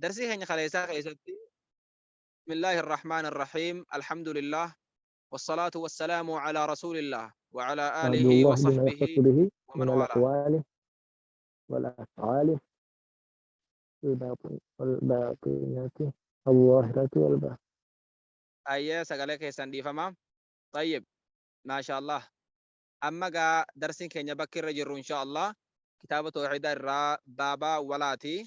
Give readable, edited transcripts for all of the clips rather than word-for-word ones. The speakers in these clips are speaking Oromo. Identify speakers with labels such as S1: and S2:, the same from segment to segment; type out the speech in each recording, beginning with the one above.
S1: Darsii keenya kaleessaa keessatti Bismillaahi Irrahmaani Irrahiim Alhamdulillah Wassalaatu wassalaamu alaa Rasuulillah wa alaa aalihi wa
S2: عبد الله بما
S1: sahbihi
S2: يختص به
S1: wa man
S2: من
S1: waalaa.
S2: الأقوال والأفعال الباطنة الظاهرة والباطنة.
S1: Ayyee sagalee keessan dhiifama. Tayyib. Maasha Allah. Amma gaa darsiin keenya bakki irra jirru insha Allah kitaaba tawxiidaa irraa baaba walaati.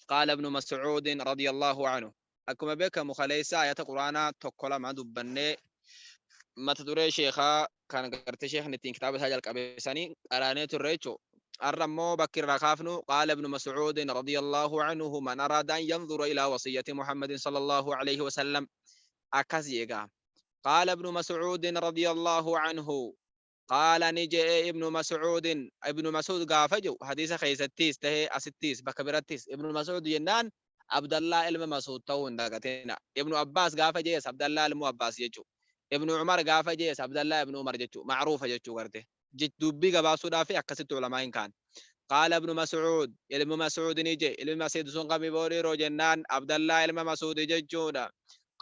S1: Qaala ibnu Mas'uudin radiyallahu anhu. Akkuma beekamu kaleessa ayata Qur'aanaa tokko lama dubbannee mata duree sheekaa kan gartee sheekni ittiin kitaaba isaa jalqabe sanii qaraanee turre jechuudha. Har'a immoo bakki irraa kaafnu qaala ibnu Mas'uudin radiyallahu anhu man araada an yanzura ilaa wasiyyati Muhammadin sallallahu alayhi wa sallam akkas jeegaa. Qaala ibnu Mas'uudin radiyallahu anhu qaala ni je'e ibnu Mas'uudin ibnu Mas'uud gaafa jedhu hadiisa keessattis tahee asittis bakka birattis ibnu Mas'uud jennaan Abdallaa ilma Mas'uud ta'uu hin dagatina. Ibnu Abbaas gaafa je'es Abdallaa ilmu Abbaas jechuu. Ibnu Umar gaafa je'es Abdallaa ibnu Umar jechuu. Ma'ruufa jechuu garte. Dubbii gabaabsuudhaaf akkasitti ulamaa hin kaan. Qaala ibnu Mas'uud ilmi Mas'uud ni je'e ilmi Mas'uud sun kami boodhiiroo jennaan Abdallaa ilma Mas'uud jechuudha.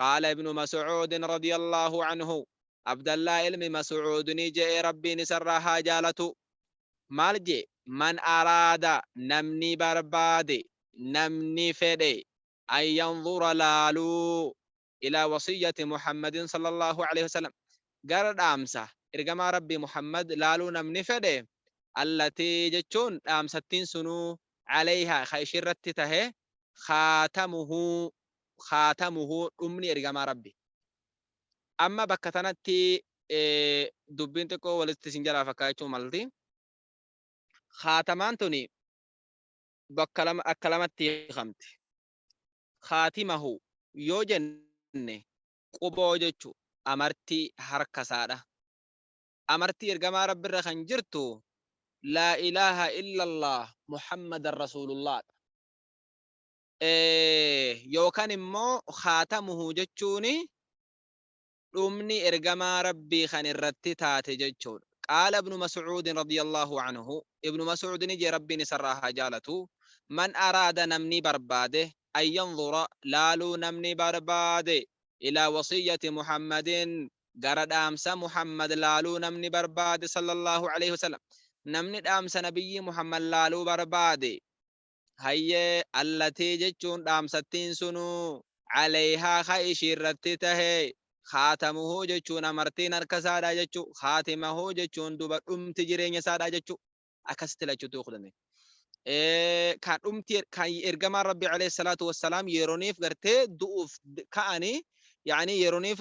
S1: Qaala ibnu Mas'uud radiyallahu anhu Abdallaa ilmi Mas'uud ni je'e Rabbiin isarraa haa jaalatu. Maal je'e? Man araada namni barbaade namni fedhe an yanzura laaluu ilaa wasiyyati Muhammadin sallallahu alaihi wasallam gara dhaamsa ergamaa Rabbii Muhammad laaluu namni fedhe allatii jechuun dhaamsattiin sunuu alayhaa ka ishirratti tahe khaatamuhu khaatamuhu dhumni ergamaa Rabbi. Amma bakka tanatti dubbiin xiqqoo walitti isin jalaa fakkaachuu malti. Khaatamaan tuni bakka lama akka lamatti hiikamti. Khaatimahu yoo jenne quboo jechu amartii harka isaadha. Amartii ergamaa Rabbirra kan jirtu laa ilaaha illallah Muhammadan rasuulullah dha. Yookaan immoo khaatamuhu jechuun dhumni ergamaa Rabbii kan irratti taate jechuudha. Qaala ibnu Mas'uudin radiyallahu anhu Ibnu Mas'uud ni jee Rabbiin isarraa haa jaalatu man araada namni barbaade an yanzura laaluu namni barbaade ilaa wasiyyati Muhammadin gara dhaamsa Muhammad laaluu namni barbaade sallallahu alaihi wasallam namni dhaamsa nabiyyii Muhammad laaluu barbaade Hayyee, allatii jechuun dhaamsattiin sunuu, calayhaa ka ishiirratti tahe, khaatamuhu jechuun amartiin harka isaadha jechu, khaatimahu jechuun duba dhumti jireenya isaadha jechu. Akkasitti lachuutu hiikuu dandeenya. Kan dhumti kan ergamaan Rabbi alayhi salaatu wassalaam yeroniif gartee du'uuf ka'anii yaani yeroniif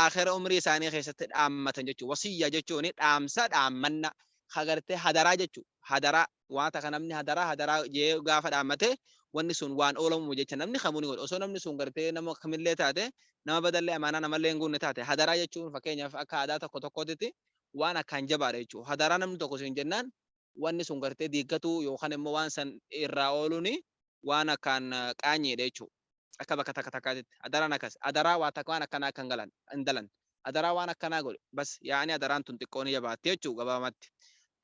S1: aakhira umrii isaanii keessatti dhaammatan jechuudha. Wasiyya jechuun dhaamsa dhaammanna ka gartee hadaraa jechuudha. Hadaraa Waan takka namni hadaraa hadaraa jee gaafa dhaammate wanni sun waan oolamumu jecha namni kamuu ni godha. Osoo namni sun gartee nama kamillee taate nama badallee amaanaa namallee hin guunne taate hadaraa jechuun fakkeenyaaf akka aadaa tokko tokkootitti waan akkaan jabaadha jechuudha. Hadaraa namni tokko siin jennaan wanni sun gartee diiggatuu yookaan immoo waan san irraa ooluun waan akkaan qaanyiidha jechuudha. Akka bakka takka takkaatitti hadaraan akkas hadaraa waa takka waan akkanaa akka hin galan hin dalan hadaraa waan akkanaa godhe bas yaa'anii hadaraan tun xiqqoo ni jabaatti jechuudha gabaabamatti.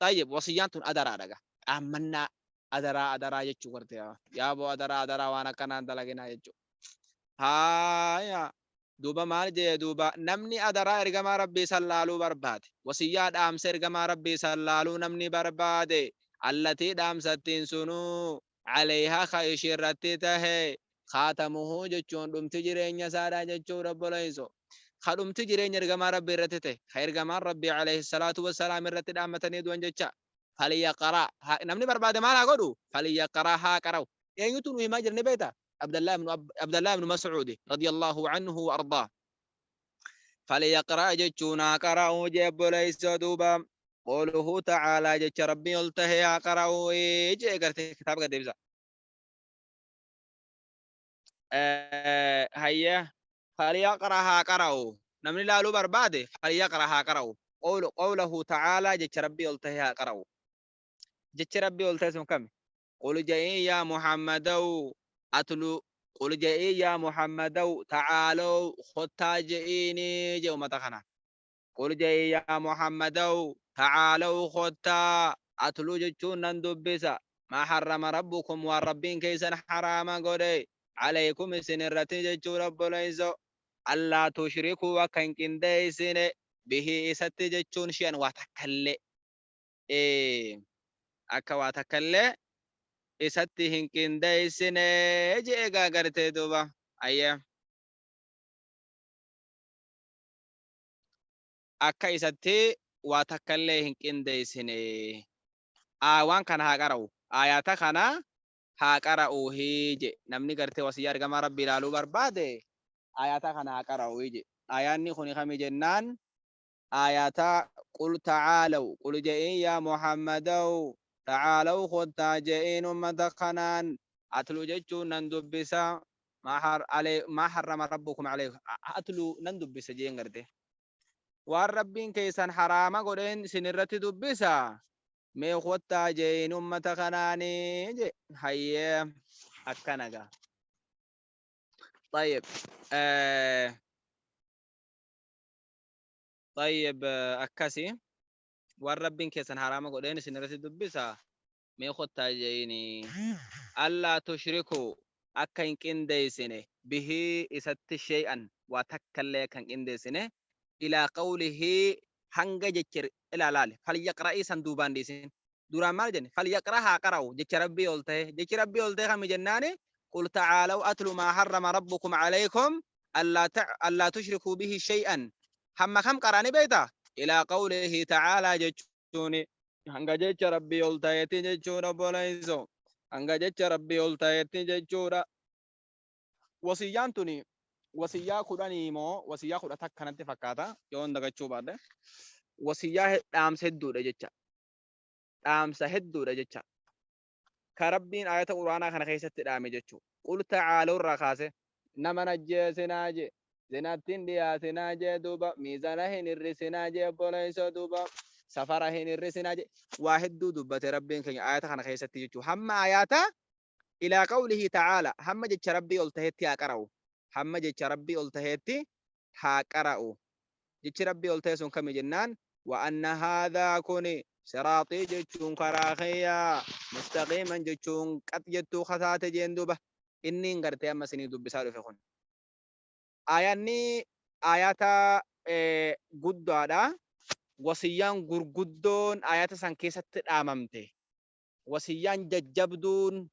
S1: Xayyib wasiyyaan tun adaraadha gaa dhaammannaa adaraa adaraa jechuu garte yaaboo adaraa adaraa waan akkanaa hin dalaginaa jechuu. Haaya duuba maal jee duuba namni adaraa ergamaa rabbii san laaluu barbaade wasiyyaa dhaamsa ergamaa rabbii san laaluu namni barbaade allatii dhaamsattiin sunuu Aleyhaa ka ishii irratti tahe khaatamuhu jechuun dhumti jireenya isaadha jechuudha obboleeyso. Ka dhumti jireenya ergamaa Rabbii irratti tahe, ka ergamaan Rabbii aleyhi salaatu wassalaam irratti dhaammatanii du'an jecha. Falyaqra namni barbaade maal haa godhu? Falyaqra haa qara'u. Eenyutu nu himaa jira ni beektaa? Abdallah ibnu Mas'uudi radiyallahu anhu wa ardaa. Falyaqra jechuun haa qara'u jee obboleeyso duuba. Qawluhu ta'aalaa jecha Rabbiin ol tahe haa qara'u jee gartee kitaaba gad deebisa. Hayya falyaqra haa qara'u namni laaluu barbaade falyaqra haa qara'u qawluhu ta'aalaa jecha Rabbii ol tahe haa qara'u. Jechi Rabbii ol tahe sun kami? Qul ja'ii yaa Muhammadaw atlu qul ja'ii yaa Muhammadaw ta'aalaw kottaa je'iini jee ummata kanaan. Qul je'i yaa Muhammadaw, ta'aalaw kottaa, atlu jechuun nan dubbisa, maa harrama rabbukum waan Rabbiin keessan haraama godhe, Alaykum isin irratti jechuudha obboleeyso. Allaa tushrikuu akka hin qindeeysine bihi isatti jechuun shi'an waa takkallee. Akka waa takkallee isatti hin qindeeysine je'e gaa gartee duuba. Ayyee. Akka isatti waa takkallee hin qindeeysine. Waan kana haa qara'u. Aayaata kana haa qara'uuhi je. Namni gartee wasiyyaa ergamaa Rabbii ilaaluu barbaade aayaata kana haa qara'uuhi je. Aayaanni kuni kami jennaan aayaata qul ta'aalaw qul je'iin yaa Muhammadaw ta'aalaw kottaa je'iin ummata kanaan atlu jechuun nan dubbisa maa harrama rabbukum alaykum atlu nan dubbisa jeen gartee. Waan Rabbiin keessan haraama godheen isin irratti dubbisa mee kottaa je'iin ummata kanaanii je hayyee akkana gaa. طيب طيب akkasi waan Rabbiin keessan haraama godheen isin irratti dubbisa mee kottaa je'iini allaa tushrikuu akka hin qindeessine bihii isatti shay'an waa takkallee akka hin qindeessine ilaa qawlihii hanga jecha ilaa laale falyaqra'ii san duubaan dhiisin duraan maal jenne falyaqra haa qara'u jecha rabbii ol ta'e jechi rabbii ol ta'e kami jennaani qul ta'aalaw atlu maa harrama rabbukum alaykum allaa tushrikuu bihi shay'an hamma kam qara'ani beekta ilaa qawlihi ta'aalaa jechuuni hanga jecha rabbii ol ta'etti jechuudha obboleeyso hanga jecha rabbii ol ta'etti jechuudha wasiyyaan tuni wasiyyaa kudhanii moo wasiyyaa kudha takka natti fakkaata yoon dagachuu baadhe wasiyyaa dhaamsa hedduudha jecha dhaamsa hedduudha jecha ka rabbiin ayata quraanaa kana keessatti dhaame jechuu qul ta'aaluu irraa kaase nama najjeesinaa je zinatti hin dhiyaatinaa jee duuba miizana hin hir'isinaa jee obboleessoo duuba safara hin hir'isinaa jee waa hedduu dubbate rabbiin keenya ayata kana keessatti jechuu hamma ayata ilaa qawlihi ta'aala hamma jecha rabbii ol tahetti haa qara'u hamma jecha rabbii ol tahetti haa qara'u jechi rabbii ol tahe sun kami jennaan wa anna haadhaa kuni siraaxii jechuun karaa kiyya mustaqiiman jechuun qax jettuu kataate jeen duuba inniin gartee amma isinii dubbisaa dhufe kun Aayanni aayata guddaadha. Wasiyyaan gurguddoon aayata san keessatti dhaamamte. Wasiyyaan jajjabduun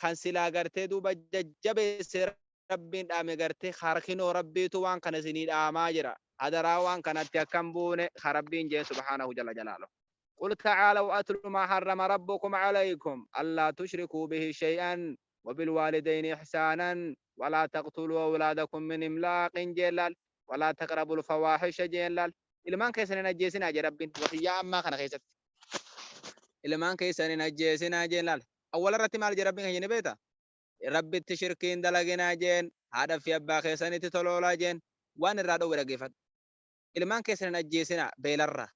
S1: kan silaa gartee duuba jajjabeesse Rabbiin dhaame gartee harkinoo Rabbiitu waan kana isinii dhaamaa jira. Hadaraa waan kanatti akka hin buune ka Rabbiin jeen subhaanahu jalla jalaaluhu. Qul ta'aalaw atlu maa harrama rabbukum alaykum allaa tushrikuu bihi shay'an wabilwaalidayni ihsaanan walaa taqtuluu awlaadakum min imlaaqin jeen laal walaa taqrabul fawaahisha jeen laal ilmaan keessan hin ajjeesinaa jee Rabbiin wasiyyaa ammaa kana keessatti ilmaan keessan hin ajjeesinaa jeen laal awwala irratti maal jee Rabbiin keenya ni beekta Rabbitti shirkii hin dalaginaa jeen haadha fi abbaa keessanitti toloolaa jeen waan irraa dhowwe dhaggeeffadhu ilmaan keessan hin ajjeesinaa beelarraa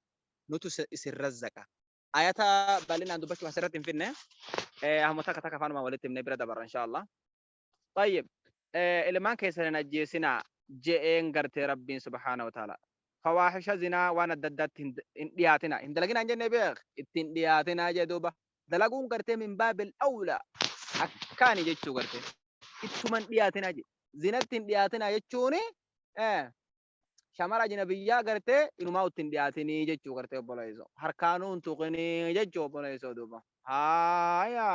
S1: nutu isin razzaqa Ayata bal'inaan dubbachuuf asirratti hin finne. Hamma takka takka afaanuma walitti himnee bira dabarra inshaa Allah. Tayyib. Ilmaan keessan hin ajjeesinaa je'een gartee Rabbiin subhaana wa ta'ala. Fawaahisha zinaa waan adda addaatti hin dhiyaatina. Hin dalaginaa hin jenne beek. Itti hin dhiyaatinaa jee duuba. Dalaguun gartee min baabil awla. Akkaani jechuu gartee. Ittuma hin dhiyaatinaa jee. Zinatti hin dhiyaatinaa jechuuni shamara ajnabiyyaa gartee inumaa itti hin dhiyaatinii jechuu gartee obboleessoo harkaanuu hin tuqinii jechuu obboleessoo duuba haaya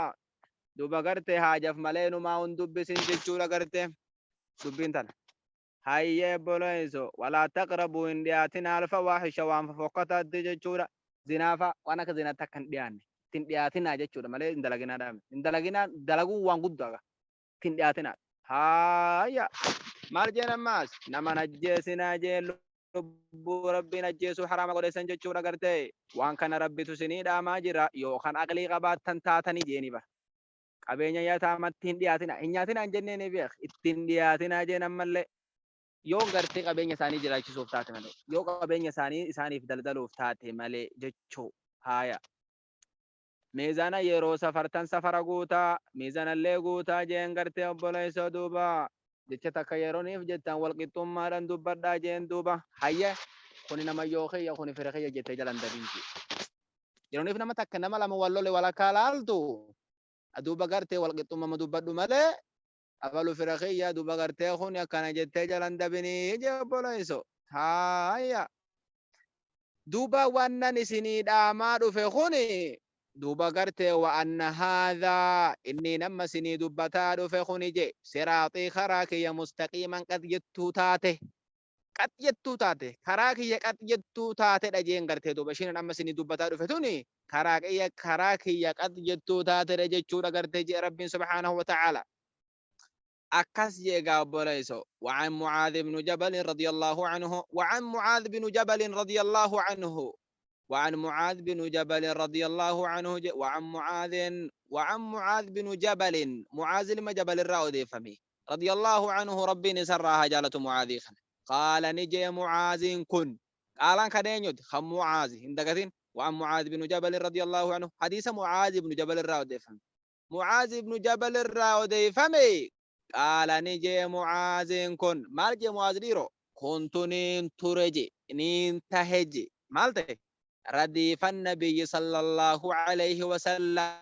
S1: duuba gartee haajaf malee inumaa hin dubbisin jechuudha gartee dubbiin tana hayyee obboleessoo walaa taqrabuu hin dhiyaatinaa alfawaahisha waan fofokkataatti jechuudha zinaafa waan akka zinaatti akka hin dhiyaanne itti hin dhiyaatinaa jechuudha malee hin dalaginaa dhaame hin dalaginaa dalaguun waan guddaa itti hin dhiyaatinaa. Haaya. Maal jeen ammaas? Nama hin ajjeesinaa jeen lubbuu Rabbiin ajjeesuu haraama godheessan jechuudha gartee. Waan kana Rabbitu isinii dhaamaa jira yookaan aqlii qabaattan taatanii jeeni bara. Qabeenya yataamatti hin dhiyaatinaa. Hin nyaatinaa hin jennee ni beek. Itti hin dhiyaatinaa jeen ammallee. Yoo gartee qabeenya isaanii jiraachisuuf taate malee. Yoo qabeenya isaanii isaaniif daldaluuf taate malee jechuu. Haaya. Miizana yeroo safartan safara guutaa, miizanallee guutaa jeen gartee obboleessoo duuba. Jecha takka yeroniif jettan wal qixxummaadhan dubbadhaa jeen duuba. Hayye kuni namayyoo kiyya kuni fira kiyya jettee jalan dabin jee. Yeroniif nama takka nama lama wal lole walakkaa laaltu duuba gartee wal qixxummama dubbadhu malee Abalu fira kiyya duba gartee kun akkana jettee jalan dabinii jee obboleeyso. Haaya. Duuba wannan isinii dhaamaa dhufe kuni duuba gartee wa anna haadhaa inni nama isinii dubbataa dhufe kuni je siraaxii karaa kiyya mustaqiiman qad jettuu taate qad jettuu taate karaa kiyya qad jettuu taatedha jeen gartee duuba ishiin amma isinii dubbataa dhufe tuni karaa kiyya karaa kiyya qad jettuu taatedha jechuudha gartee jee Rabbiin subhaanahu wa ta'aala. Akkas jee gaa obboleeyso. وعن معاذ بن جبل رضي الله عنه وعن معاذ بن جبل رضي الله عنه وعن معاذ بن جبل رضي الله عنه وعن معاذ وعن معاذ بن جبل معاذ لما جبل الراودي فمي رضي الله عنه ربي نسرها جالة معاذ قال نجي معاذ كن قال كدينيوت خم معاذ اندقتين وعن معاذ بن جبل رضي الله عنه حديث معاذ بن جبل الراودي فمي معاذ بن جبل الراودي فمي قال نجي معاذ كن مال جي معاذ ديرو كنت نين ترجي نين تهجي مالته رديف النبي صلى الله عليه وسلم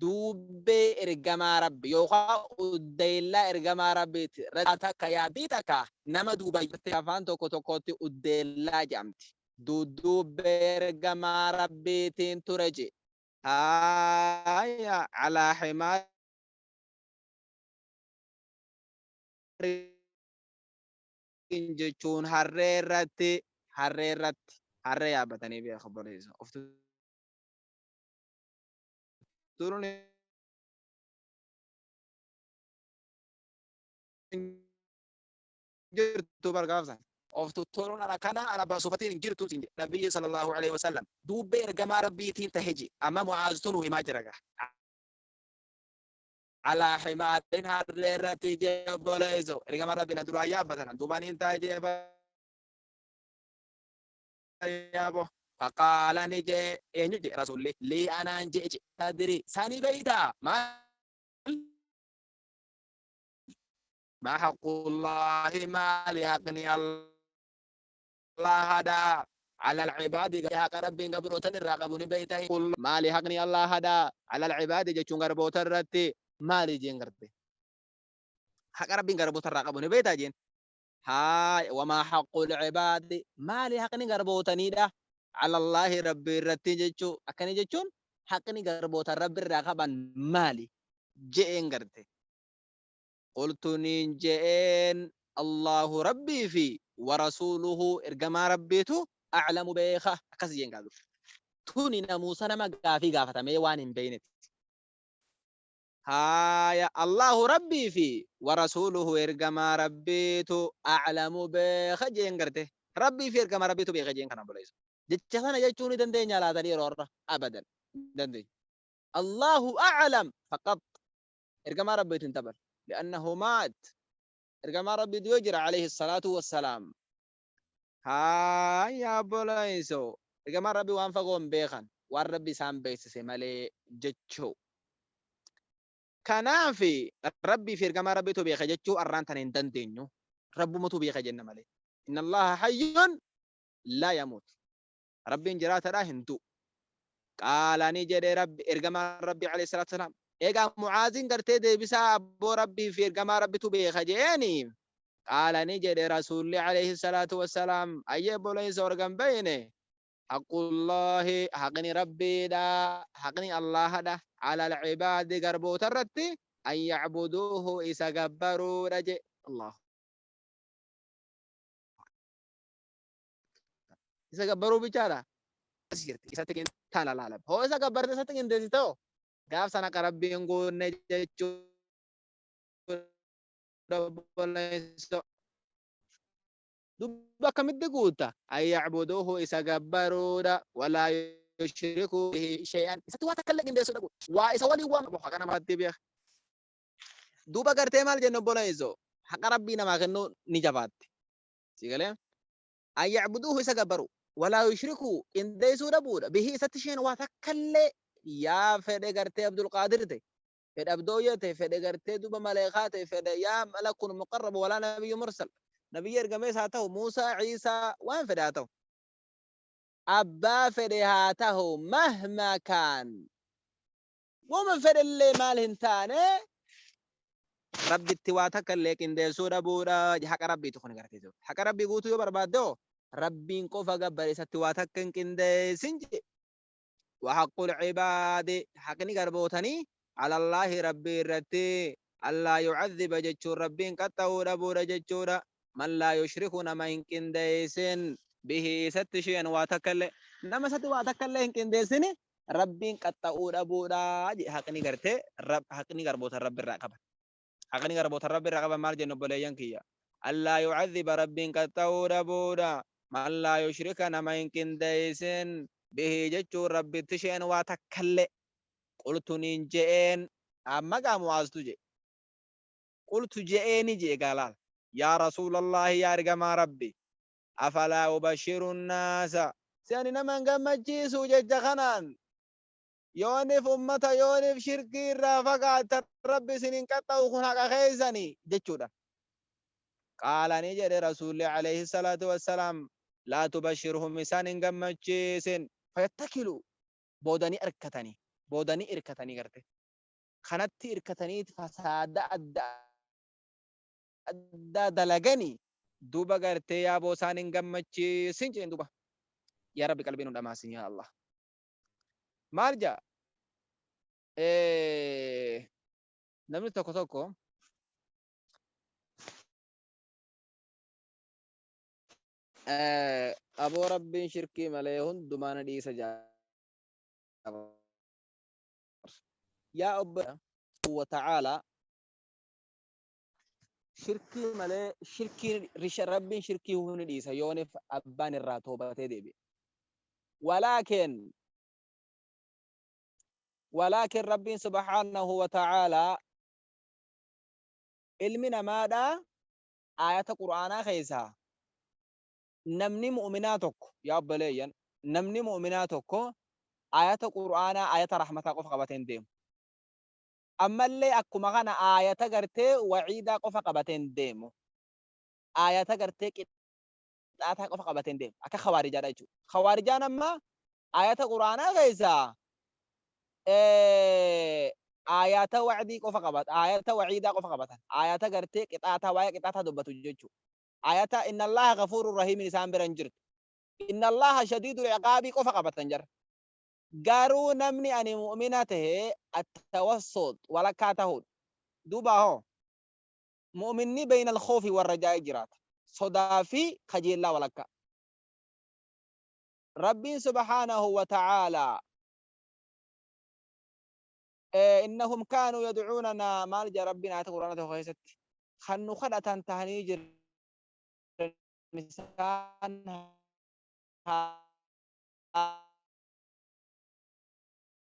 S1: duubbee ergamaa rabbi yookaan uddeellaa ergamaa rabbiiti. Takka yaabbii takka nama duuba afaan tokko tokkotti uddeellaa jedhamti. Dudduubbee ergamaa rabbiitiin ture je. Haaya alaa himaa jechuun harree irratti harree irratti harree yaabbatanii beeku obboleessa. Of turuun jirtu bargaafsan. Of tutturuun ana kana ana baasufatiin hin jirtu siin jedhe nabiyyi sallallahu alaihi wasallam. Duubbee ergamaa rabbiitiin tahe je. Amma Mu'aaztu nu himaa jira gaa. Alaa himaarin harree irratti jee obboleesso. Ergamaa rabbi na duraa yaabbatan. Duubaan hin tahe jee yaabo. Faqaala ni jee eenyu jee rasuulli lii anaan jee jee tadri sani beeytaa maal ما حق الله ما لحقني الله هدا على العباد حق ربي قبروتن الراقبون بيته قل ما لحقني الله هدا على العباد جچون غربوتن رتي ما لي جين غرتي حق ربي قربوتن الراقبون بيته جين هاي وما حق العباد ما لحقني غربوتني ده على الله ربي رتي جچو اكني جچون حقني غربوتن ربي الراقبان مالي جين غرتي قلت نين الله ربي في ورسوله إرجما ربيته أعلم بيخه أكسجين قالوا توني ناموسى نما قافي قافة ميوان بينت هاي الله ربي في ورسوله إرجما ربيته أعلم بيخه جين قرته ربي في إرجما ربيته بيخه جين كان بوليس جتشانا جتشوني دندين على ذلك رورة أبدا دندين الله أعلم فقط إرجما ربيته انتبه لأنه مات إرجما ربي يجرى عليه الصلاة والسلام هاي يا بولايسو إرجما ربي وانفقهم بيخن والربي سام بيس مالي جتشو كان في ربي في إرجما ربي تو بيخ جتشو أران تنين دندينيو ربو متو بيخ جنة مالي إن الله حي لا يموت ربي جرات راهن دو قال نجد ربي إرجما ربي عليه الصلاة والسلام Egaa Mu'aaziin gartee deebisaa abboo rabbii fi ergamaa rabbitu beeka jeeni. Qaala ni jedhe rasuulli alayhi salaatu wassalaam ayyee obboleessa organ beeyne haqqullaahi haqni rabbiidha haqni allahadha ala alcibaadi garboota irratti an yacbuduuhu isa gabbaruudha je Allah isa gabbaruu bichaadha isatti tana laala hoo isa gabbarte isatti qindeessitoo gaaf sana akka rabbiin guunne jechuudha obboleesso. Dubba akkamitti guutta? An yacbuduuhu isa gabbaruudha walaa yushrikuu bihi shay'an. Isatti waa takka illee qindeessuu dhabu. Waa isa waliin waan haqa namaatti beeka. Duuba gartee maal jennu obboleesso? Haqa rabbii namaa kennuu ni jabaatti. Si galee? An yacbuduuhu isa gabbaru walaa yushrikuu qindeessuu dhabuudha. Bihi isatti isheen waa takka illee yaa fedhe gartee Abdulqaadir ta'e fedhe Abdooyya ta'e fedhe gartee duba maleekaa ta'e fedhe yaa malakun muqarrab walaa nabiyyu mursal nabiyyi ergamees haa ta'u Muusaa Ciisaa waan fedhe haa ta'u abbaa fedhe haa ta'u mahmaa kaan Wama fedhellee maal hin taane, Rabbitti waa takka illee qindeessuu dhabuudha. Haqa Rabbiiti kun gartee jiru. Haqa Rabbii guutuu yoo barbaadde hoo, Rabbiin qofa gabbari, isatti waa takka hin qindeessin jedhe. Wa haqqul cibaadi, haqni garbootanii, alallaahi, Rabbii irratti, allaa yu'adhiba jechuun Rabbiin qaxxa'uu dhabuudha jechuudha. Man laa yushriku, nama hin qindeessin, bihi, isatti, shay'an, waa takka illee. Nama isatti waa takka illee hin qindeessini Rabbiin qaxxa'uu dhabuudha jedhe. Haqni gartee haqni garboota Rabbi irraa qaban. Haqni garboota Rabbi irraa qaban maal jennu, obboleeyyan kiyya? Allaa yu'adhiba, Rabbiin qaxxa'uu dhabuudha. Man laa yushrika, nama hin qindeessin, bihi jechuun Rabbitti, shay'an, waa takkallee. Qultu, niin je'een amma gaa Mu'aaztu je'e. Qultu, je'eeni je'e gaa laal. Yaa Rasuulallaahi, yaa ergamaa Rabbi, afalaa ubashiru naasa, si ani nama hin gammachiisu jecha kanaan? Yoonif ummata yoonif shirkii irraa fagaattan Rabbi isin hin qaxxa'u, kun haqa keessani jechuudha. Qaala, ni jedhe Rasuulli alayhi salaatu wassalaam, laa tubashirhum, isaan hin gammachiisin. Fayattakilu, booda ni arkatanii, booda ni irkatanii garte kanatti irkatanii fasaada adda addaa dalagani duuba gartee yaaboo isaan hin gammachiisin jeen duuba. Yaa Rabbi, qalbii nu dhamaasin, yaa Allah. Maal jaa namni tokko tokko? Aboo, Rabbiin shirkii malee hundumaa na dhiisa jaa. Yaa obbo wa ta'aalaa, shirkii malee shirkii Rabbiin shirkii ni dhiisa yoonif abbaan irraa toobatee deebi'e. Walaakin Rabbiin subhaanahu wa ta'aalaa ilmi namaadha aayata Qur'aanaa keessaa namni mu'minaa tokko, yaa obboleeyyan, namni mu'minaa tokko aayata Qur'aanaa aayata rahmataa qofa qabatee hin deemu. Ammallee akkuma kana aayata gartee waciidaa qofa qabatee hin deemu. Aayata gartee qixaataa qofa qabatee hin deemu. Akka Khawaarijaadha jechuudha. Khawaarijaan amma aayata Qur'aanaa keessaa aayata wacdii qofa qabata, aayata waciidaa qofa qabatan. Aayata gartee qixaataa, waa'ee qixaataa dubbatu jechuudha. Aayata inna Allaha ghafuurun rahiimin isaan bira hin jirtu. Inna Allaha shadiidul iqaabii qofa qabatan jarra. Garuu namni ani mu'mina tahe attawassut, walakkaa tahuudha. Duuba hoo mu'minni bayna alkhawfi warrajaa'i jiraata. Sodaa fi kajeellaa walakkaa. Rabbiin subhaanahu wa ta'aalaa innahum kaanuu yad'uunanaa maal jedha Rabbiin aayata Qur'aana tokko keessatti? Kan nu kadhatan tahanii jiran isaan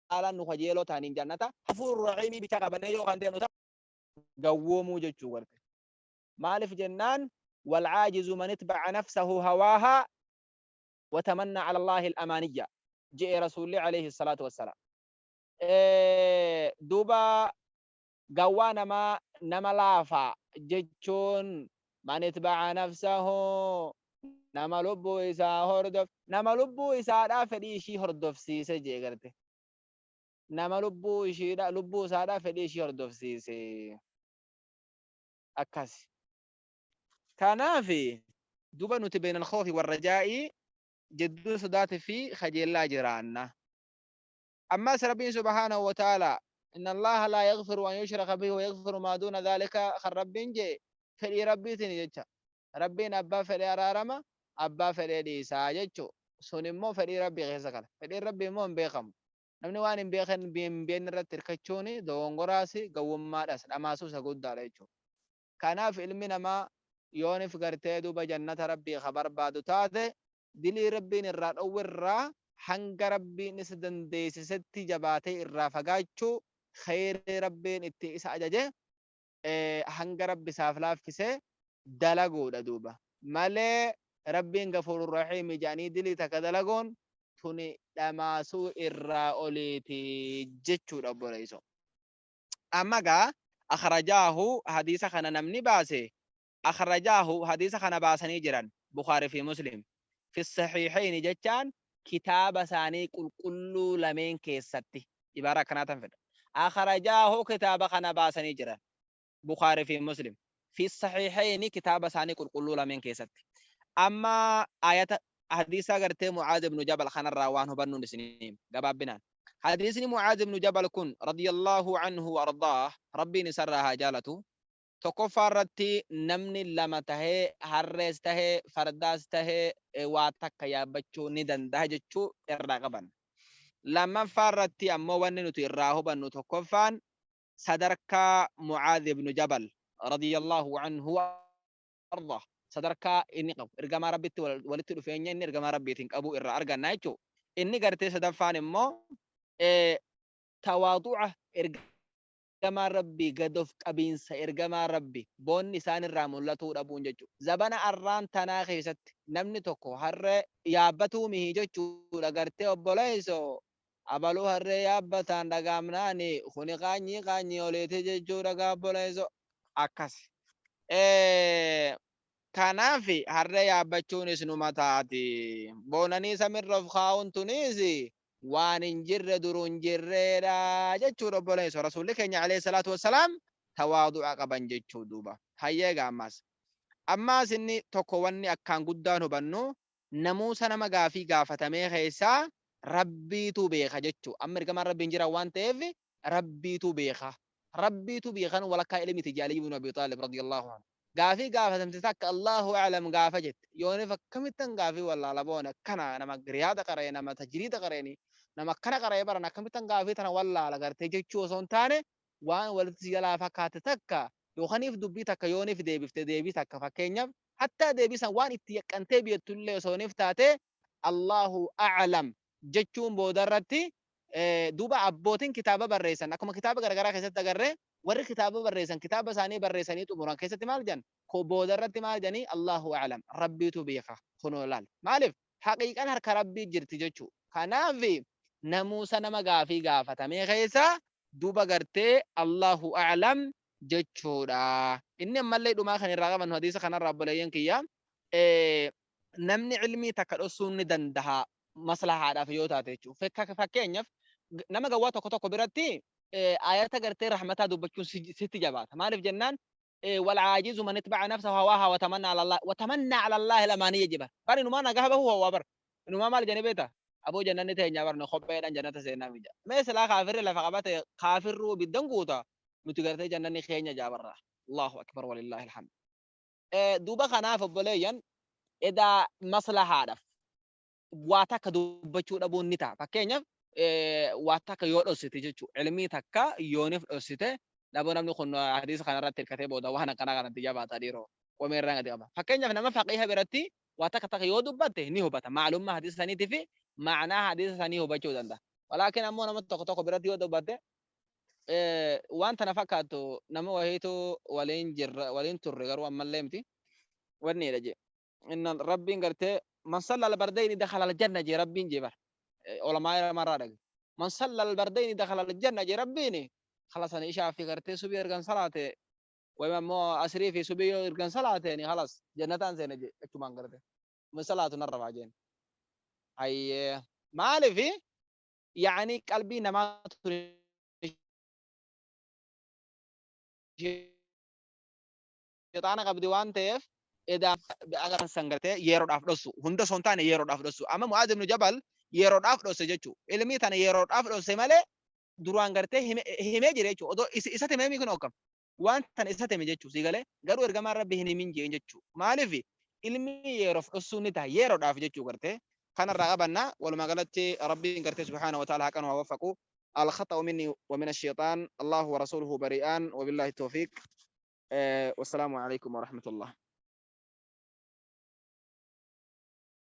S1: haalaan nu kajeeloo ta'aniin jannata. Ghafuur Rahiimii bicha qabannee yoo kan deemnu ta'e gawwoomuu jechuu garte. Maaliif jennaan, wal caajizu man itba'a nafsahu hawaahaa wa tamanna ala Allaahi al-amaaniyya je'e Rasuulli alayhi salaatu wassalaam. Duuba gawwaa namaa, nama laafaa jechuun, man itba'a nafsahu, nama lubbuu isaa hordof, nama lubbuu isaadhaa fedhii ishii hordofsiise jee garte. Nama lubbuu ishiidha, lubbuu isaadhaa fedhii ishii hordofsiise akkasi. Kanaaf duuba nuti bayna alkhawfi warrajaa'ii, jidduu sodaati fi kajeellaa jiraanna. Ammas Rabbiin subhaanahu wa ta'aalaa inna Allaaha laa yaghfiru an yushraka bihi wa yaghfiru maa duuna dhaalika kan Rabbiin je'e fedhii Rabbiitiin jecha. Rabbiin abbaa fedhe araarama, abbaa fedhee dhiisaa jechu. Sun immoo fedhii Rabbii keessa gala. Fedhiin Rabbii immoo hin beekamu. Namni waan hin beeken hin beekne irratti hirkachuun dogongoraas, gowwummaadhas, dhamaasuu isa guddaadha jechuudha. Kanaaf ilmi namaa yoonif gartee duuba jannata Rabbii ka barbaadu taate, dilii Rabbiin irraa dhowwe irraa hanga Rabbiin isa dandeessisetti jabaatee irraa fagaachuu, kheyrii Rabbiin itti isa ajaje hanga Rabbi isaaf laaffise dalaguudha duuba. Malee Rabbiin Gafuurur Rahiimi jedhanii dilii takka dalaguun tuni dhamaasuu irraa oliiti jechuudha, obboleessoo. Amma gaa akhrajaahu, hadiisa kana namni baase, akhrajaahu, hadiisa kana baasanii jiran Bukhaari fi Muslim, fi sahiihayni jechaan kitaaba isaanii qulqulluu lameen keessatti. Ibaaraa akkanaa tan fedha. Akhrajaahu kitaaba kana baasanii jiran. Bukhaarii fi Muslim. Fi sahiihayni kitaaba isaanii qulqulluu lameen keessatti. Amma ayata hadiisa gartee Mu'aaz ibnu Jabal kanarraa waan hubannuun isinii hima gabaabbinaan. Hadiisni Mu'aaz ibnu Jabal kun radiyallahu anhu wa ardaah Rabbiin isarraa haa jaalatu. Tokkoffaa irratti namni lama tahee harrees tahee fardaas tahee waa takka yaabbachuu ni dandaha jechuu irraa qabanna. Lammaffaa irratti ammoo wanni nuti irraa hubannu tokkoffaan sadarkaa Mu'aadh ibnu Jabal radiyallahu anhu wa ardaah sadarkaa inni qabu ergamaa Rabbitti walitti dhufeenya inni ergamaa Rabbiitiin qabu irraa arganna jechuudha. Inni gartee sadaffaan immoo tawaadu'a ergamaan Rabbii gad of qabiinsa ergamaa Rabbi boonni isaan irraa mul'atuu dhabuun jechuudha. Zabana arraan tanaa keessatti namni tokko harree yaabbatuu mihi jechuudha gartee obboleesso abaluu harree yaabbataan dhagaamnaani kuni qaanyii qaanyii oliiti jechuudha gaa obboleesso akkas. Kanaaf harree yaabbachuunis numa taati. Boonanii samirra of kaa'uun tuniis waan hin jirre duru hin jirreedha jechuudha obboleesso. Rasuulli keenya alayhi salaatu wassalaam tawaadu'a qaban jechuu duuba. Hayyee egaa ammaas. Ammaas inni tokko wanni akkaan guddaan hubannu namuusa nama gaafii gaafatamee keessaa Rabbiitu beeka jechuu. Amma ergamaan Rabbii hin jiran waan ta'eef Rabbiitu beeka. Rabbiitu beekan walakkaa ilmiti jedhe Aliyyi ibn Abi Xaalib radiyallahu anhu. Gaafii gaafatamte takka Allahu a'lam gaafa jette. Yoonif akkamittan gaafii wallaala boone akkana nama riyaada qara'e nama tajriida qara'eni nama akkana qara'e baran akkamittan gaafii tana wallaala gartee jechuu osoo hin taane waan walitti si jalaa fakkaate takka yookaniif dubbii takka yoonif deebifte deebii takka fakkeenyaaf hattaa deebii san waan itti yaqqantee beektullee osoonif taate Allahu a'lam jechuun boodarratti duuba abbootiin kitaaba barreessan akkuma kitaaba garagaraa keessatti agarre warri kitaaba barreessan kitaaba isaanii barreessanii xumuran keessatti maal jedhan ko boodarratti maal jedhanii Allahu a'lam Rabbiitu beeka kunoo laal maaliif haqiiqan harka Rabbii jirti jechuu kanaaf namuusa nama gaafii gaafatamee keessa duuba gartee Allahu a'lam jechuudha. Inni ammallee dhumaa kan irraa qabannu hadiisa kanarraa obboleeyyan kiyya namni ilmii takka dhossuun ni dandaha maslahaadhaaf yoo taate jechuudha. Fakkeenyaaf nama gawwaa tokko tokko biratti ayata gartee rahmataa dubbachuun sitti jabaata. Maaliif jennaan wal aajizu man itba'a nafsahu hawaaha wa tamanna ala Allah wa tamanna ala Allah lamaaniyya jibar. Bar inumaa nagaa bahuu hawaa bar. Inumaa maal jedhanii beektaa? Aboo jannanni teenya bar nu kopheedhaan jannata seenaa mija. Mee silaa kaafirri lafa qabate kaafirruu ibiddan guuta nuti gartee jannanni keenya jaabarra. Allahu akbar walillaahi alhamd. Duuba kanaaf obboleeyyan edaa maslahaadhaaf waa takka dubbachuu dhabuun ni ta'a. Fakkeenyaaf waa takka yoo dhossite jechuudha. Ilmii takka yoonif dhossite dhaboo namni kun hadiisa kanarratti hirkatee booda waan akkanaa kanatti jabaata dhiiroo qomee irraa gadi qaba. Fakkeenyaaf nama faqiiha biratti waa takka takka yoo dubbatte ni hubata. Maalummaa hadiisa saniitii fi ma'anaa hadiisa sanii hubachuu danda'a. Walaakin ammoo nama tokko tokko biratti yoo dubbatte waan tana fakkaattu nama wahiitu waliin jirra waliin turre garuu ammallee miti wanniidha jee. Inna rabbiin gartee man salla al-bardayni dakhala al-janna jee rabbiin jee bar. Olamaa irraa dhage. Man salla al-bardayni dakhala al-janna jee rabbiin khalas ani ishaa fi gartee subii ergan salaate wayima immoo asrii fi subii yoo ergan salaateeni khalas jannataan seene jee achumaan garte. Man salaatu narra baa jeen. Hayyee maalifi yaani qalbii namaa tuni shexaana qabdi waan ta'eef edaa akka san gartee yeroodhaaf dhossu hunda osoo hin taane yeroodhaaf dhossu amma Mu'aaz ibn Jabal yeroodhaaf dhosse jechuu ilmii tana yeroodhaaf dhosse malee duraan gartee himee jira jechuu odoo isatti himee kun akkam waan tana isatti hime jechuu sii galee garuu ergamaan rabbi hin himin jeen jechuu maaliif ilmii yeroof dhossuun ni ta'a yeroodhaaf jechuu gartee kanarraa qabanna walumaa galatti rabbiin gartee subhaana wa ta'ala haqa nu haa waffaqu الخطأ مني ومن الشيطان الله ورسوله بريئان وبالله التوفيق والسلام عليكم ورحمة الله.